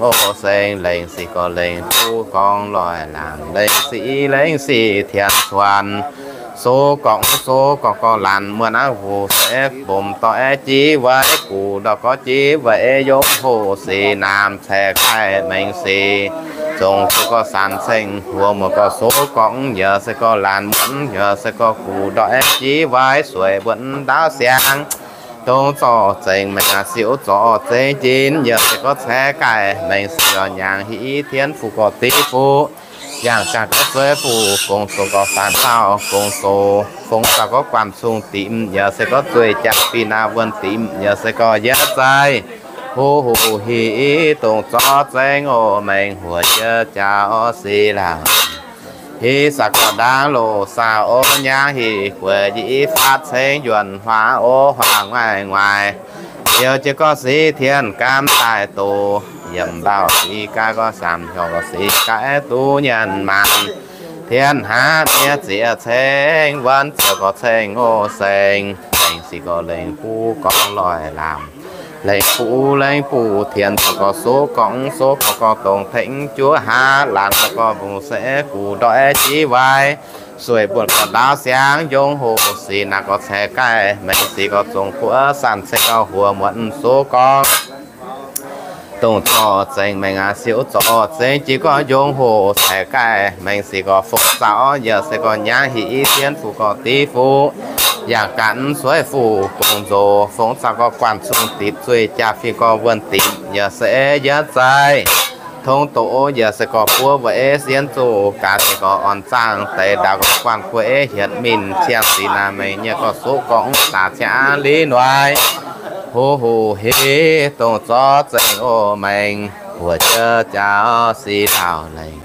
Oc, seng lengc sic gorx lengc buv gorngv loic laangc, lengc sic lengc sic tien cuonx. Sox gorngv sox gorngv gorx laanh muonh aqv, huv se mbomc dorh aeqv, jiv weic gux ndorh gorx jiv weic yongh hoc sic naamh caeqv gaih mengh sic. Zongh zuqc gorx sanx ceng huox muoz gorx sox gorngv, yaac se gorx laanh muonh, yaac se gorx gux ndorh aeqv, jiv weic sueih mbuonx ndaauv siangx. Dongh zorqv zengc maengc aqv, siouc zorqv zengc jin, yaac se gorx caeqv gaih mengh sic, yaac nyaangc hiv tien fuqv gorx div fuqv, yangh ganh gorx zueiz fuqv, gong zoqc gorx faanx dauh gong zoqc, fongx zaux gorx guanh cung dimc, yaac se gorx zueih jaa fih naaiv wuonh dimc, yaac se gorx yietv zaih. Huv huv hiv dongh zorqv zengc oc, maengx huoc jienv jaax orv sic laangc. Hiv saax gorx ndaangc loz saah orv nyaangc hiv gueix, yie faatv ceng yuonh huaax orv huaax nguaaic nguaaic. Youz jiex gorx sic tien gaam daaih doz, yiem mbaaux sic gaax gorx saamv hnyouv gorx sic gaax duqv nyanc maanc. Tien hnangv miev ziex ceng, wuonv ziouc gorx ceng oc seng. Lengc sic gorx lengc buv gorngv loic laamc, lengc buv lengc buv tien ziouc gorx sox gorngv sox gorngv gorx dongh tengx juov haav laanh gorx gorx mbungv se gux ndorh aeqv, jiv weic sueih mbuonx gorx ndaauv siangx, yongh hoc sic naaic gorx caeqv gaih mengh sic gorx zongh buov sanx ceng gorx huox muonh sox gorngv. Dongh zorqv zengc maengc aqv, siouc zorqv zengc jin gorx, yongh hoc caeqv gaih mengh sic gorx fongx zaux, yaac se gorx nyaangc hiv tien fuqv gorx div fuqv, yangh ganh sueiv fuqv gong nzoz, fongx zaux gorx guanh cung dimc, zueih jaa fih gorx wuonh dimc, yaac se yietv zaih. Tongv doqc yaac se gorx buov weic sienx zuqc gaax sic gorx orn zaangv deix ndaauv gorx guanh gueiv hietc mingh ciangh sic naaic mengh nyei gorx soqv gorngv saax ciangv liv noic. Huv huv hiv dongh zorqv zengc oc maengx, huoc jienv jaax sic laauh lengc.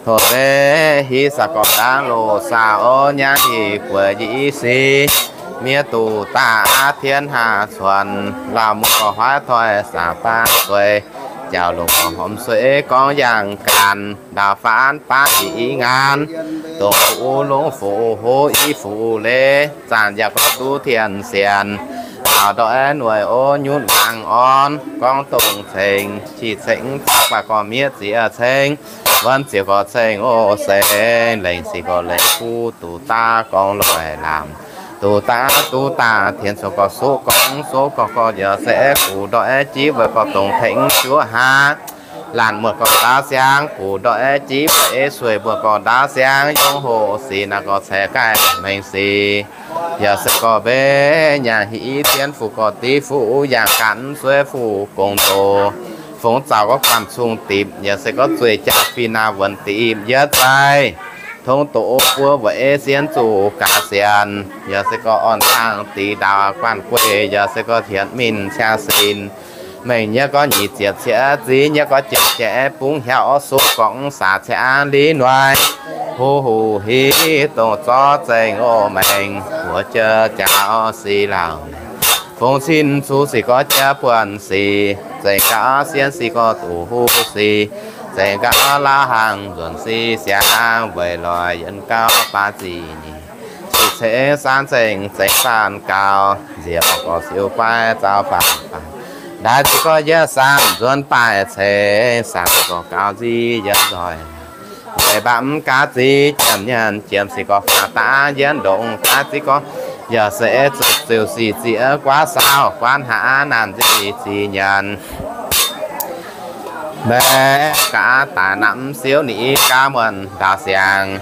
Tov mbenc hiv saax gorx ndaangc loz saah orv nyaangc hiv gueix yie sic, miev duqv daaih aav tien haav cuonx, lauh muoz gorx huaav toi saah baav sueih, jauv longc gorx hormh sueih gorngv yangh ganh, ndaauv faanv baav i i ngaanv, dongh fuqv longc fuqv hov i fuqv leiz, zaanc yaac gorngv duqv tien sienx, taux ndortv aeqv, nueiz orv nyutc wangc orn, gorngv dongh ceng qiex ceng zaqc baac gorx miev ziex ceng, wuonv ziouc gorx ceng oc seng, lengc sic gorx lengc buv duqv daav gorngv loic laamc, duqv daav duqv daav tien ziouc gorx soqv gorngv soqv gorngv gorx yaac se aeqv, gux ndorh aeqv, jiv weic gorx dongh tengx juov haav laanh muonh gorx ndaauv siangx, gux ndorh aeqv, jiv weic sueih mbuonx gorx ndaauv siangx, yongh hoc sic naaic gorx caeqv gaih mengh sic, yaac se gorx mbenc nyaangc hiv tien fuqv gorx div fuqv, yangh ganh sueiv fuqv gong nzoz, fongx zaux gorx guanh cung dimc, yaac se gorx zueih jaa fih naaic wuonx dimc yietv zaih. Tongv doqc buov weic sienx zuqc gaax sienx, yaac se gorx orn zaangv dix ndaauv guanh gueiv, yaac se gorx hietc mingh ciangv sin. Mengh nyei gorx nyic ziepc cietv ziex nyei gorx jiex jiex bungx hiaauv soqv gorngv saax ciangv liv noic. Huv huv hiv dongh zorqv zengc oc maengx, huoc jienv jaax sic laauh. Fongx cin cuv sic gorx jiex buonc sic, zengc gaax sienx sic gorx duqv huv sic, zengc gaax lauh hnaangx nzuonx sic siangx weic loic yienh gauh baav zic nyic, sic ceix saanv zengc zengc saanv gaux, nziex orqc gorx siou guaiv zaux faanv faanv, ndaix zic gorx yie saanv nzuonx baaih ceix saanv gorx gaux nziv yie nzoih. Weic mbac mv gaax zic jiemh nyanc jiemh sic gorx faaux daav yie ndongc gaax zic gorx, yaac se zuqc ziouc sic zic guaav saauv guaav hnangv naanc nzic zic nyanc. Mbaeqc gaax daaih namx siouv nix gaax muonh ndaauv siangx,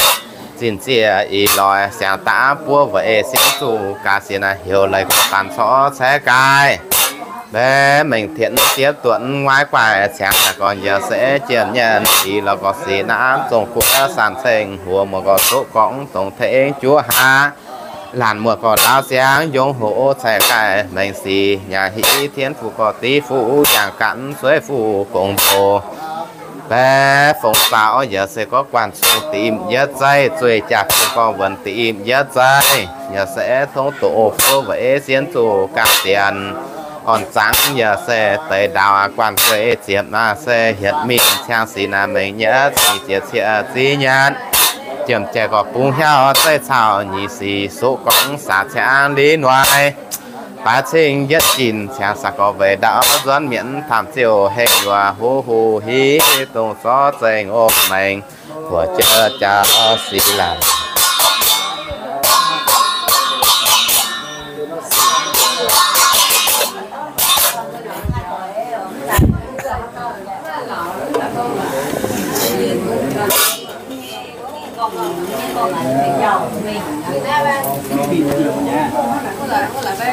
zinh ziec ih loix siangx daav buov weic sienx zuqc gaax sienx naaiv heuc leiz gorx daan corc caeqv gaih. Mbaeqc mengh tienx siepv duotv nguaaiv guaih ciangx daaih gorx yaac se jienv nyanc ih loix gorx sic naaiv zongh guoqv sanc ceng huox muoz gorx soqv gorngv dongh tengx juov haav laanh muoz gorx ndaauv siangx yongh hoc caeqv gaih mengh sic nyaah hiv tien fuqv gorx div fuqv yangh ganh sueiv fuqv gong nzoz. Mbaeqc fongx zaux yaac se gorx guanh cung dimc yietv zaih, zueih jaa fih gorx wuonx dimc yietv zaih, yaac se tongv doqc buov weic sienx zuqc gaax sienx orn zaangv yaac se deix ndaauv guanh gueiv ziepc naaiv se hietc mingh ciangh sic naaiv mengh nyei ziec cieqv ziv nyanc, jiemh jai gorx bungx hiaauv zeiv caux nyic sic soqv gorngv saax ciangv liv noic. Baaix cing yietv jin ciangx saah gorx weic ndaauv nzuonx mietc tamv ziouc hengx yuoqc huv huv hiv dongh zorqv zengx ov maengx buoz jiex jaax sic laanh.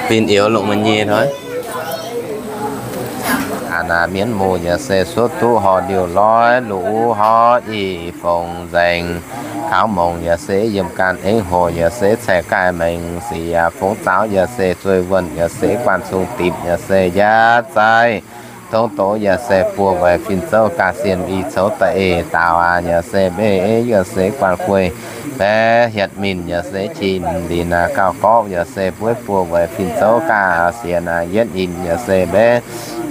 Bin youz longc meih nyei hnoi. Aa naaic mienv muoz yaac se suotv duqv horh ndiuh loi, luv horv i fongc nzaeng. Kaux mongc yaac se yiem ganh eix hoc yaac se caih gaaih maengx sic, fongv zaaux yaac se zueih wuonh yaac se guanh zungh dipc yaac se yietv zaih. Tongv doz yaac se buo weic fin-zouv gaax sienh i coux da'eix daaux aac, yaac se mbeih yaac se guanh gueih baeqc hietc min yaac se qin lin aac, gauh gorqv yaac se bueiv buo weic fin-zouv gaax sienh aac, yietv in yaac se mbeih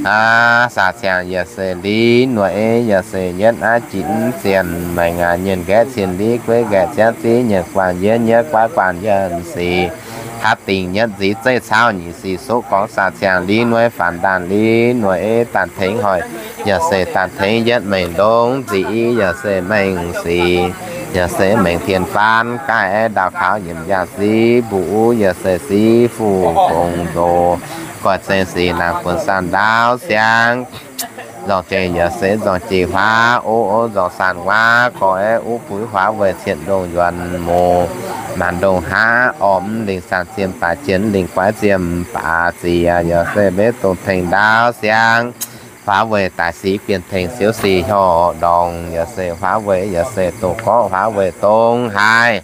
aac, saah ciangx yaac se liv nuoiv yaac se yietv aav jitv zienh maengx aac, nyienh nqaeqv cien liv gueiv nqaeqv ziangv ziv nyienh guanh yietv nyietv guaiv guanh yietv sic. Haav dingc nyietv nziv zeiv cauv nyic sic soqv gorngv saah ciangx liv nuoiv faanx ndaanh liv nuoiv daan tengx hoic yaac se daan tengx yietv maengx ndongc nziv yaac se maengx sic, yaac se maengx tien faanv gaaih ndaauh kaux yiemc yaac siv mbu'uv yaac se siv fuqv fongc nzoz. Goiv zengx sic naanc buonc saan ndaauv siang. Nzorng jiex yaac se nzorng jiex huaav, o o nzorng saan huaav, gorx aeqv, uv buix huaav weic cien ndongh yuonx moc, maanc ndongh haav orm lingh saan ziem baac jien lingh guaiv ziem baac ziex, yaac se mbeih dongh tengx ndaauv siang. Huaav weic daaih siv bienh tengx siouv sic hnyouv ndorngx, yaac se huaav weic yaac se dongh gorqv huaav weic dongh haaix.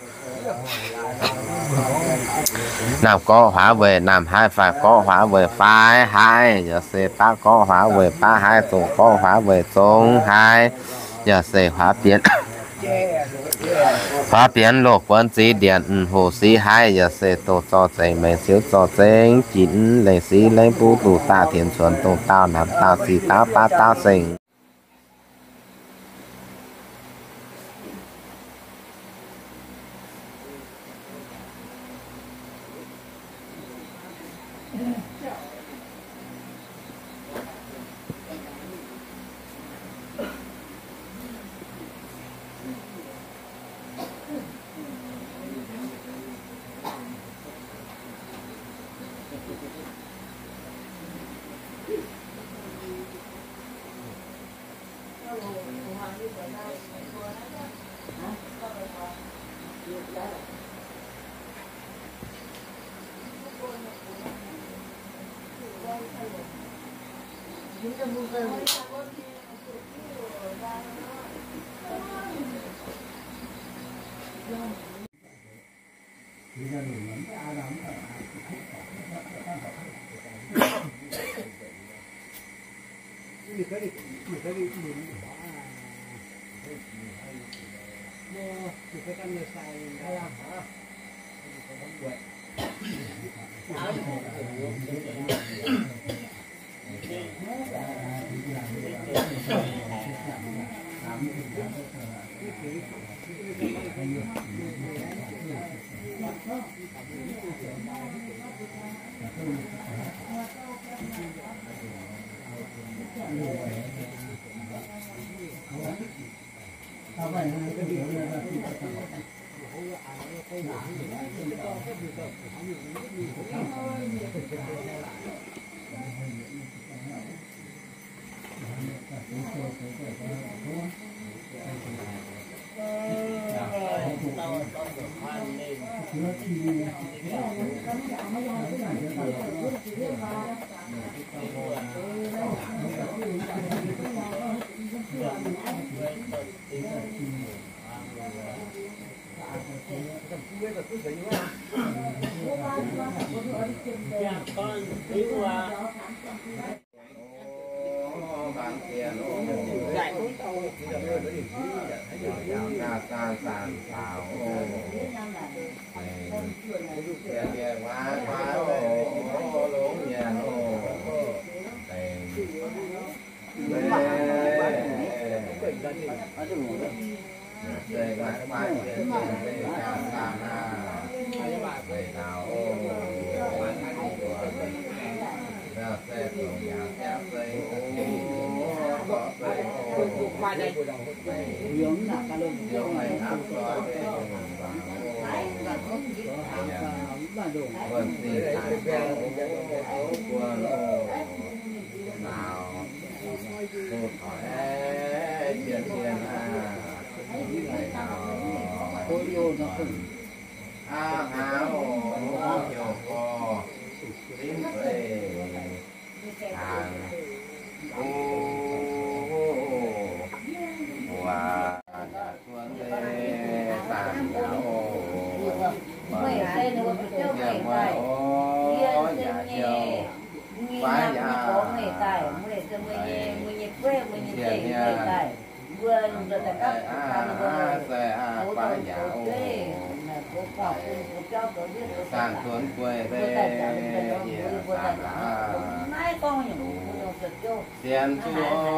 Naamh gorqv huaav weic naamh haaix, faix gorqv huaav weic faix haaix, yaac se baqv gorqv huaav weic baqv haaix, zongc gorqv huaav weic zongx haaix, yaac se huaav bienx, huaav bienx loz guonx ziv ndienc hoc siv haaix, yaac se dongh zorqv zengx maengx siouv zorqv zengx jitv lengh siv lengh buv duqv daaih tienx cuonx dongh daauh naamh daauh sic daauh baav daauh sengx. Sienx zuqc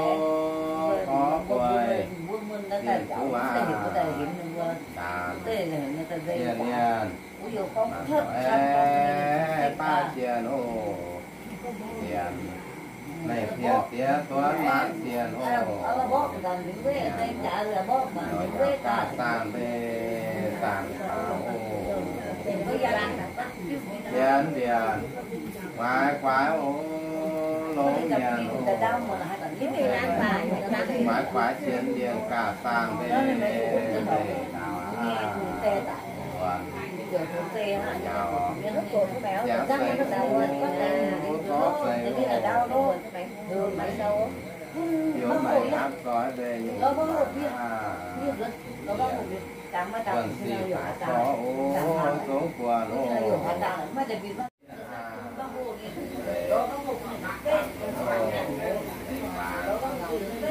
gorx gueic, sienx zuqc aac, daanc, sienx mienh, mangc gaax, baav sienx oc. Sienx, mengh sienx diex duonv maanc sienx oc. Sienx, yaac gaax saanh mbeih saanh faaux oc. Sienx mbienc, muaiz guaaix oc, longx nyanc oc. Muaiz guaaix sienx mbienc gaax saanh mbeih, mbeih ndaauv aav, buonc, yaac, siangx seix oc, zorqv seix oc. Biouv maengx aapv zoix mbeih nyungc aav, buonc sic faaux corc oc, zongv buonc oc.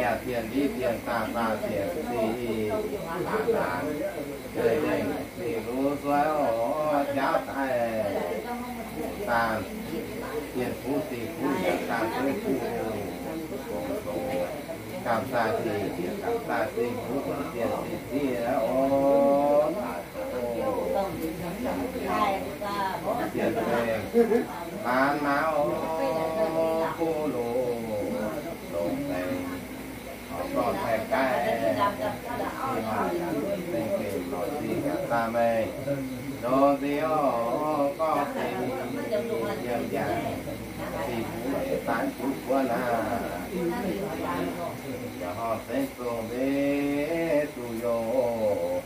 Yaac zienh liv zienh daaih faah zienh sic, laanh laanh zeiv lengh sic luv suaiv oc, jauv daaih saanh, zienh fuqv sic fuqv yaac saanh zungv fuqv oc. Gamh saah sic, gamh saah sic fuqv, zienh sic zienh oc. Zienh zengx, maanz maauh, buv loz, longx zengx, gorngv taaih gaaih, zengx gengh lorz zingh gaax zaah mengh, longx zingh oc, gorngv zingh yiem yaac, zingh buv eix daaih buv buonv aav, yaac horngh zengx zongh mbev duqv yongh oc.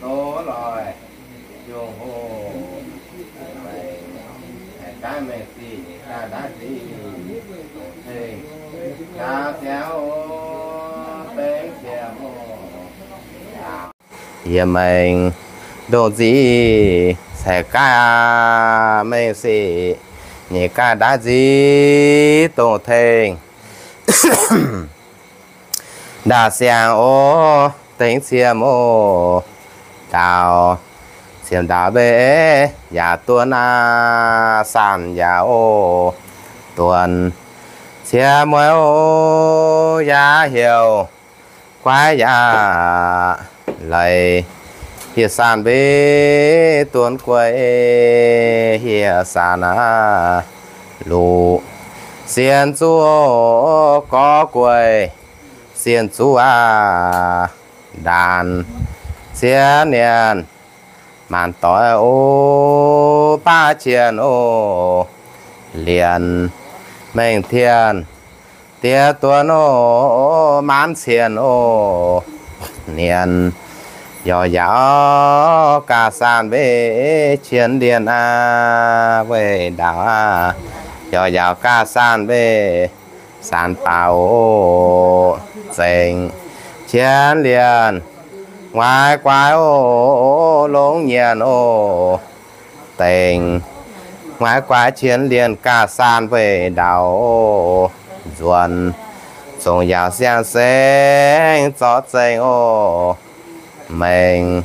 Tov loih yongh hoc, mengh, gaav mengh sic, gaav ndaatv sic, tengx, gaav siangx oc, tengx qiemx oc. Yie mengh ndongc nzic, ceix gaav mengh sic, nyei gaav ndaatv nzic dongh tengx. Ndaauh siang oc, tengx qiemx oc. Ndaauh, qiemx ndaauh mbeih yaac duonv aav, saanh yaac oc, duonv qiemx mueiz oc, yaac heuc guaiv yaac leiz, hieh saanh mbeih duonv guei, hieh saanh aav, luqc sienx zuqc oc, gorx gueic sienx zuqc aav, ndaanc ciex nienc, maanc doic oc, baav cienh oc, lienc mengh tienh, diex duonv oc, maanc cienh oc, nienc, yaac yaauc gaav saanh mbeih cienh lienc aav, weih ndaauv aav, yaac yaauc gaav saanh mbeih saanh baaux oc, zengc cienh lienc, muaiz guaaix oc, longx nyanc oc, dengc, muaiz guaaix cienh lienc gaav saanh weih ndaauv oc, nzuonx, zongc yaac siang-sengx zorqv zengx oc, mengh,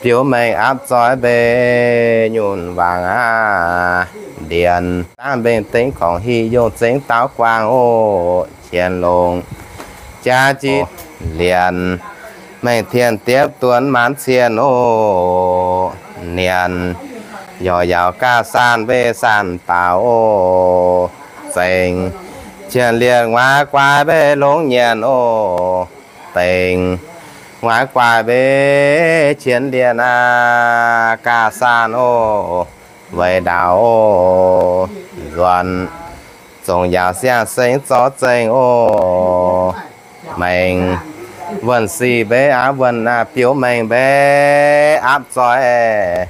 biouv mengh aapv zoih mbeih nyunc wangc aav, ndienx, dangv mbenc dengx gorngc hieh yongh zengx daaux guangc oc, qienx longc jaax jitv lienc, mengh tienh diepv duonv maanc cienh oc, nienc, yaac yaauc gaav saanh mbeih saanh baaux oc, zengc Qienx lienh nguaaiv guaaih mbeih longx nyanc oc. Dengc nguaaiv guaaih mbeih qienx lienh aqv, gaax saanh oc, weic ndaauh oc, nzuonx zongc yaac siang-seng zorqv zengc oc. Maengx wuonh sic mbeih aapv wuonh, biouv maengx mbeih aapv zoih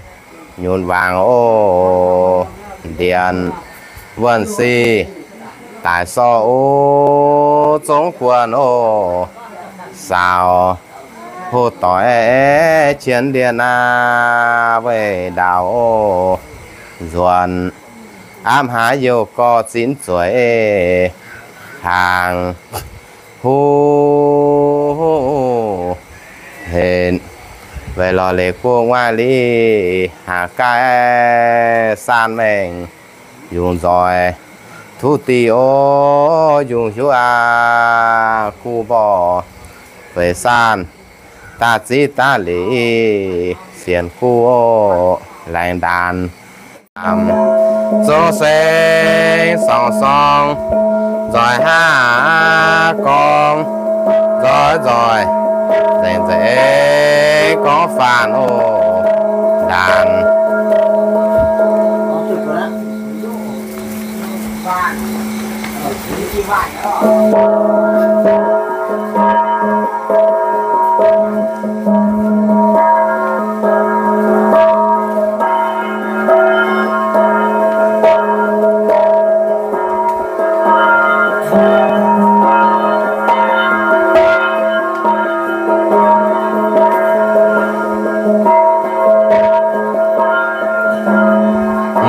nyunc wangc oc. Ndienx wuonh sic daic sorh oc, zongv guonh oc, saaux hoc doic qienx lienh aqv, weic ndaauh oc, nzuonx aapv hlaax youh gorx zinv zueiz hnaangx huv henc, weic lorz leiz guv nguaaiv lic, haac gaaih saanh maengh yungz nzoih tuv diuh oc, yungz hiuv aqv, guv mborh feix saanh daaih ziv daaih lic, sienx guv oc, laengz ndaanx zungv seng sorng-sorng, nzoih hnangv gorngv nzoih nzoih, nzengc nzengc gorngv faanv oc, ndaanx.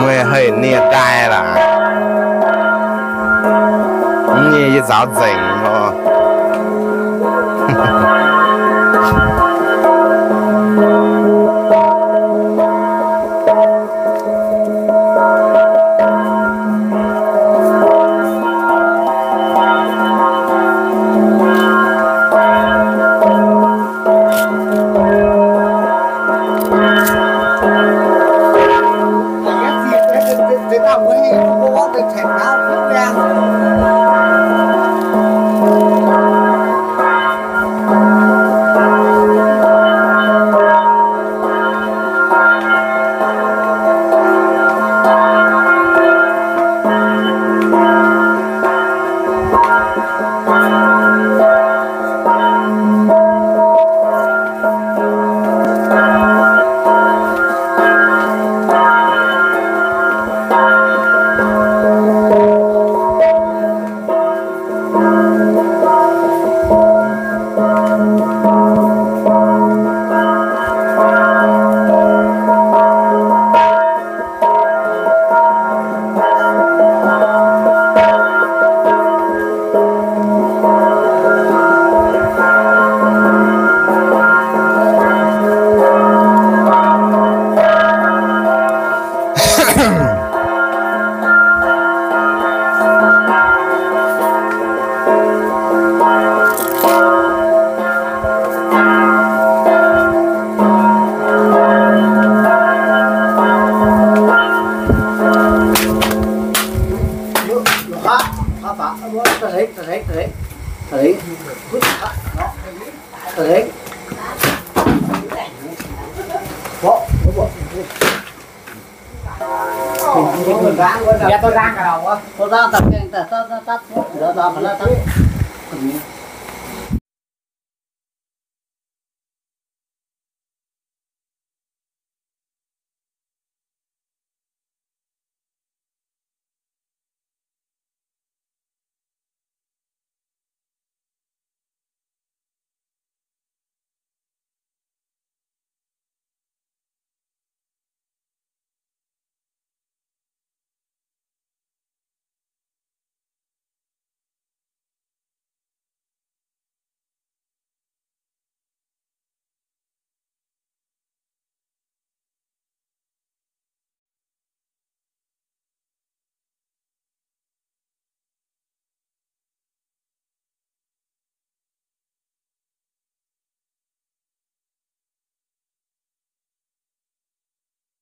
Meih haih nie-nqaai laac? Mv nyei yie nzaaux nzengc oc.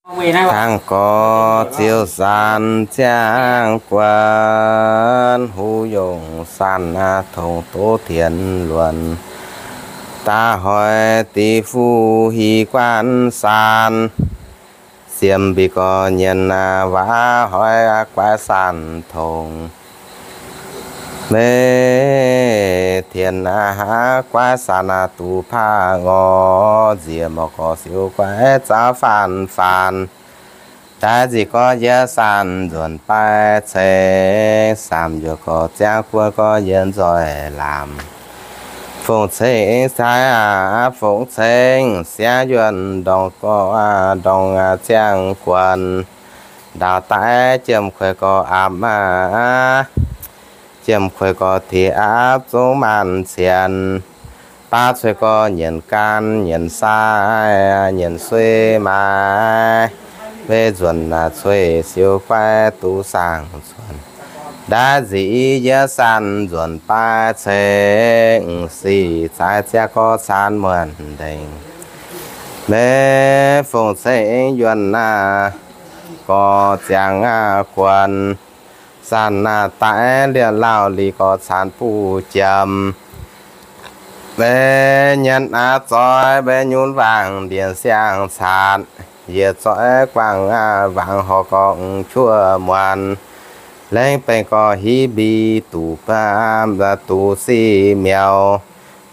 Hnangv gorx ziouc saanc ziangh guonc, huv yongh saanc tongx doz tienx luonc. Daaih hoic dic fuqv hieh guanh saanc, siemv mbic gorx nyienx waac hoic guaix saanc tongx. Maiv tienx haav guaix saanc duqv paav ngorc, nziex morc gorx siou guaix zaux faanv faanv. Daaih nzic gorx yie saanc nzuonx baaix ceng, saamv yuoqc gorx ziangv guoqv gorx yie nzoih lamz. Fongc-ceng cai aqv, fongc-ceng siangv yuonh ndorngx gorx ndorngx ziangh guonc. Ndaauv daaih jiem kueix gorx apc aqv, jiem kueix gorx tiex apc zungv maanc cienx. Baav cueix gorx nyienx gaanv nyienx sai nyienx suiv maaih, maiv nzuonx cueix siou guaix duqv saangh nzuonx. Ndaaiv nzic yie saanc nzuonx baaix ceng, sic cai ziangv gorx caanv muonc ndengc. Maiv fongc ceng yuonh aqv, gorx ziangx aqv guonc. Saanc aqv daaih liouh lauh lic gorx caanv buv jiem. Maiv nyanc aqv zoix maiv nyunv wangc ndienx siang caatc. Yie zoix guangc aqv wangc horc gorx m'juov muonc. Laengz baengh gorx hiv mbi duqv baamh duqv sic miaux.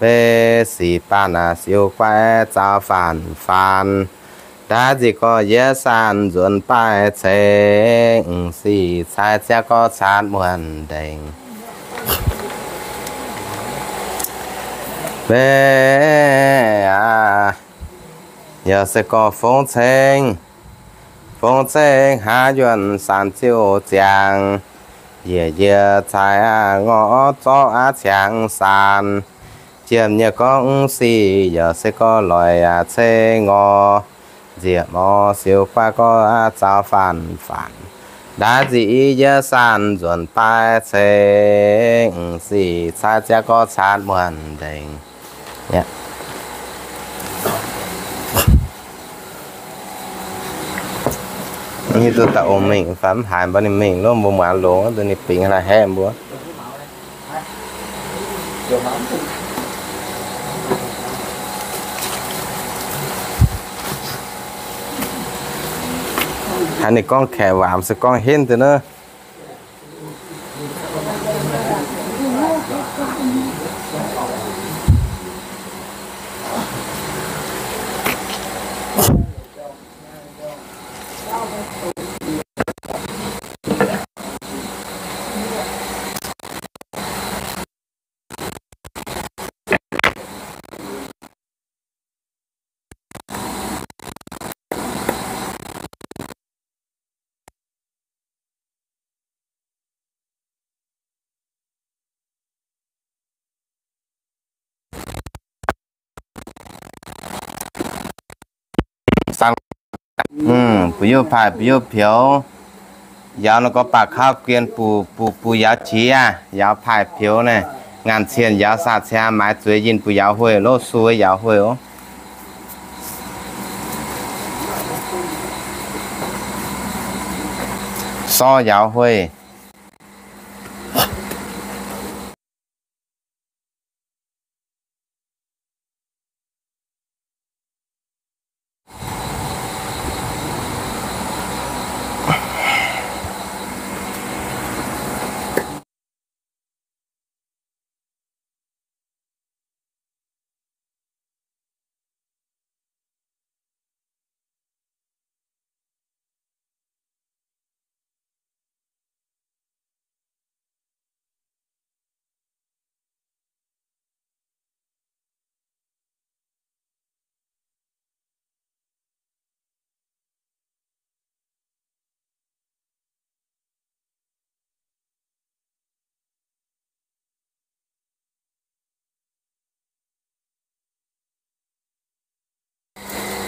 Maiv sic baanh aqv siou guaix zaux faanv faanv. Ndaaiv nzic gorx yie saanc nzuonx baaix ceng, sic cai ziangv gorx caanv muonc ndengc. Maiv aqv, yaac se gorx fongc ceng, fongc ceng haav yuonh saanc ziouc ziangx. Yie yie cai aqv ngorc zorqv aqv ciangx saanc. Jiem nyei gorngv sic yaac se gorx loic aqv ceng ngorc. Nziex morc siou guaix gorx zaux faanv faanv. Ndaaiv nzic yie saanc nzuonx baaix ceng, sic cai ziangv gorx caanv muonc ndengc. Hiuv duqv daaih ong mingh fai mv haaix mbuo ninh mingh lov mbuo muangx longx duqv ninh bingx la'haeqv mbuo. Haaix ninh gorngv kaeqv waac se gorngv henv deix nor. Mv, bu youh paaix bu youh pioux. Yaac nor gorx baac kauv gien bu, bu, bu yaac qiex aqv, yaac paaix pioux naaiv. Ngaanc cien yaac saac ciangx maaiz zueiz yinh bu yaac hueih lov sui yaac hueih oc. Sorv yaac hueih.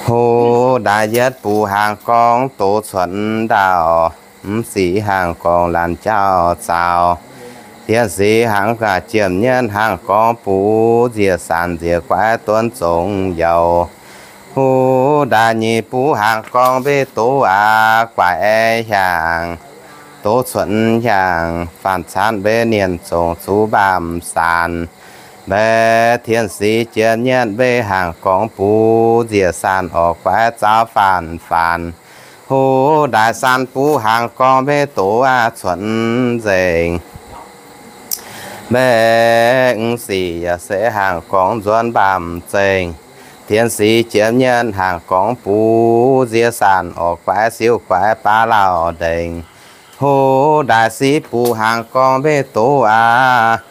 Hov, ndaaih yietv bux hnaangx gorngv doz cuotv ndaauh, mv sic hnaangx gorngv laanh jauv zaux. Diex sic hnaangx gaax jiem nyienv hnaangx gorngv bux, nziex saanc nziex guaix duonv zongx youz. Huv daaih nyic buv hnaangx gorngv mbuo doz aqv, guaix aengx hiaangx, doz cuotv hiaangx, faanh caanv mbuo nienh zongc zuqc mbaamh saanc. Mbuo tien sic jiem nyetv mbuo hnaangx gorngv bux nziec saanc orqc guaix zaauv faanh faanx. Huv daaih saan buv hnaangx gorngv mbuo doz aqv, cuotv nzengc. Mbuo sic yaac se hnaangx gorngv nzuonx mbaamh zengc. Tien sic jiem nyetv hnaangx gorngv bux nziec saanc orqc guaix siouv guaix baav lauh ndengc. Huv daaih sic buv hnaangx gorngv mbuo doz aqv,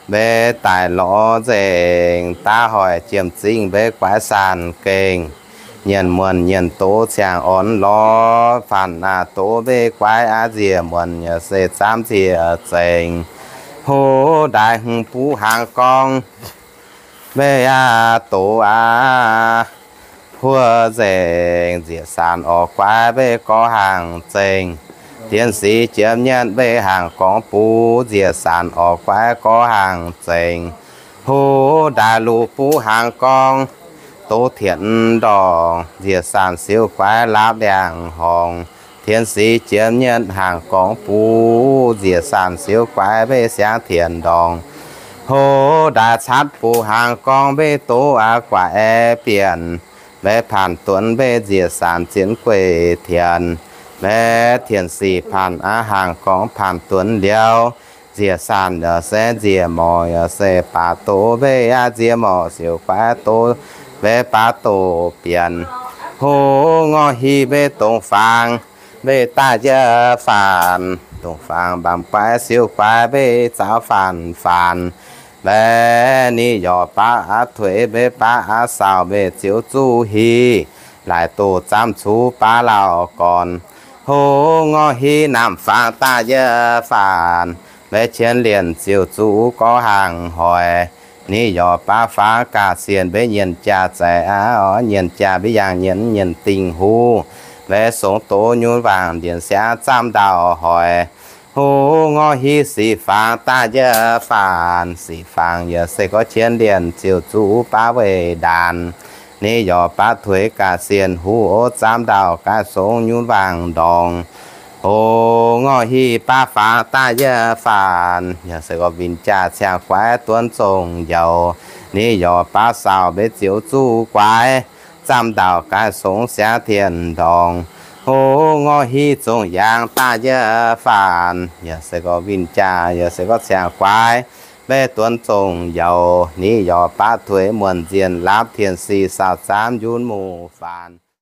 mbuo daaih lorz nzengc. Daav hoic jiem zingh mbuo guaix saanc gengh, nyienh muonc nyienh doz ciangh orn lorz. Faanh aqv doz mbuo guaix aqv, nziec muonc yaac se zaamv nziec zengc. Huv daaih hmz buv hnaangx gorngv mbuo aqv doz aqv, huov nzengc, nziec saanc orqc guaix mbuo gorx hnaangx zengc. Tien sic jiem nyetv mbuo hnaangx gorngv bux nziec saanc orqc guaix gorx hnaangx zengc. Huv daaih luoqc buv hnaangx gorngv doz tienx ndorngc, nziec saanc siouv guaix laapv ndiangx-horngc. Tien sic jiem nyetv hnaangx gorngv bux nziec saanc siouv guaix mbuo siangx tienx ndorngc. Huv daaih catv buv hnaangx gorngv mbuo doz aqv, guaix aengx bienc, mbuo paanc dunx mbuo nziec saanc zienx gueic tienx. Mbuo tien sic paanc aqv hnaangx gorngv paanc dunx liuz, nziec saanc yaac se nziec morc yaac se baac doz mbuo aqv, nziec morc siouv guaix doz mbuo baav doz bienc. Huv ngorc hih mbuo dongh fangx mbuo daaih njiec faanx, dongh fangx mbaamh guaix siouv guaix mbuo zaauv faanh faanx. Mbuo ni yorc baav aqv tuix mbuo baav aqv saauh mbuo ziouc zuqv hih, laaic doh zaamv cuv baav lauh gorn. Huv ngorc hih naamh fangx daaih njiec faanx, mbuo qienx lienc ziouc zuqc gorx hnaangx hoic. Ni yorc baav fangx gaax sienx mbuo nyienh jaax zaic aqv, nyienh jaax mbuo yangh nyienh nyienh dingh huv. Mbuo songx doz nyunv waangc ndienx siangx zaamv ndau hoic. Huv ngorc hih sic fangx daaih njiec faanx, sic fangx yaac se gorx qienx lienc ziouc zuqc baav weih ndaanx. Ni yorc baav tuix gaax sienx huv ov zaamv ndau gaax songx nyunv waangc ndorngx. Huv ngorc hih baav fangx daaih njiec faanx, yaac se gorx winh jaax ciangx guaix duonv zongh njoux. Ni yorc baav saauh mbuo ziouc zuqc guaix zaamv ndau gaax songx siangx tienx ndorngx. Huv ngorc hih zongh yaangh daaih njiec faanx, yaac se gorx winh jaax, yaac se gorx ciangx guaix mbuo duonv zongh njoux. Ni yorc baav tuix muonc nzienh laapv tien sic saauh zaamv nyunv muc faanx.